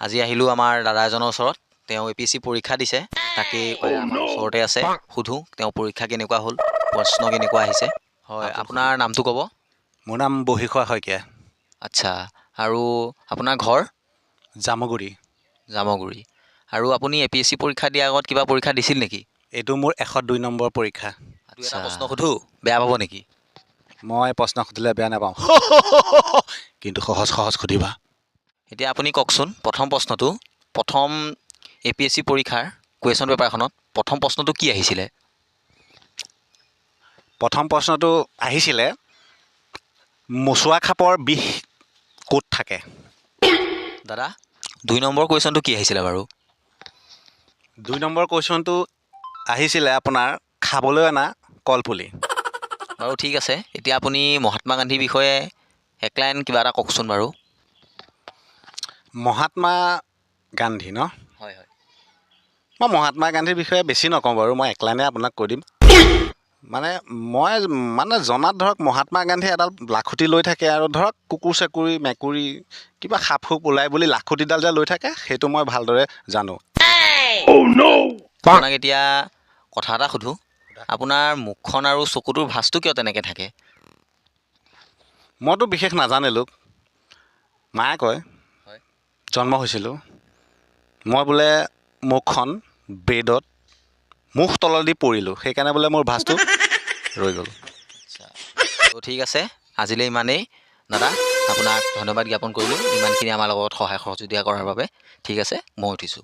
আজি আহিলোঁ আমাৰ দাদা এজনৰ ওচৰত। তেওঁ এপিএছচি পৰীক্ষা দিছে। তাকেই আমাৰ ওচৰতে আছে, সোধোঁ তেওঁ পৰীক্ষা কেনেকুৱা হ'ল, প্ৰশ্ন কেনেকুৱা আহিছে। হয়, আপোনাৰ নামটো ক'ব? মোৰ নাম বহিখোৱা শইকীয়া। আচ্ছা, আৰু আপোনাৰ ঘৰ? জামুগুৰি। জামুগুৰি। আৰু আপুনি এপিএছচি পৰীক্ষা দিয়াৰ আগত কিবা পৰীক্ষা দিছিল নেকি? এইটো মোৰ 102 নম্বৰ পৰীক্ষা। আচ্ছা, প্ৰশ্ন সোধোঁ, বেয়া পাব নেকি? মই প্ৰশ্ন সুধিলে বেয়া নাপাওঁ, কিন্তু সহজ সহজ সুধিবা। এতিয়া আপুনি কওকচোন, প্ৰথম প্ৰশ্নটো, প্ৰথম এপিএছচি পৰীক্ষাৰ কুৱেশ্যন পেপাৰখনত প্ৰথম প্ৰশ্নটো কি আহিছিলে? প্ৰথম প্ৰশ্নটো আহিছিলে, মোচোৱা খাপৰ বিষ ক'ত থাকে? দাদা, 2 নম্বৰ কুৱেশ্যনটো কি আহিছিলে বাৰু? 2 নম্বৰ কুৱেশ্যনটো আহিছিলে আপোনাৰ খাবলৈ অনা কলপুলি। বাৰু, ঠিক আছে। এতিয়া আপুনি মহাত্মা গান্ধীৰ বিষয়ে এক লাইন কিবা এটা কওকচোন বাৰু। মহাত্মা গান্ধী ন? হয়। মই মহাত্মা গান্ধীৰ বিষয়ে বেছি নকওঁ বাৰু, মই এক লাইনে আপোনাক কৈ দিম। মানে মই মানে জনাত ধৰক মহাত্মা গান্ধীয়ে এডাল লাখুটি লৈ থাকে আৰু ধৰক কুকুৰ চেকুৰি মেকুৰী কিবা সাপ সুপ ওলাই বুলি লাখুটিডাল যে লৈ থাকে, সেইটো মই ভালদৰে জানো। আপোনাক এতিয়া কথা এটা সোধোঁ, আপোনাৰ মুখখন আৰু চকুটোৰ ভাঁজটো কিয় তেনেকৈ থাকে? মইতো বিশেষ নাজানিলোঁ, মায়ে কয়। জন্ম হৈছিলোঁ মই বোলে মুখখন বেডত মুখ তলেদি পৰিলোঁ, সেইকাৰণে বোলে মোৰ ভাঁজটো ৰৈ গ'ল। আচ্ছা, ত' ঠিক আছে, আজিলৈ ইমানেই। দাদা, আপোনাক ধন্যবাদ জ্ঞাপন কৰিলোঁ ইমানখিনি আমাৰ লগত সহায় সহযোগিতা কৰাৰ বাবে। ঠিক আছে, মই উঠিছোঁ।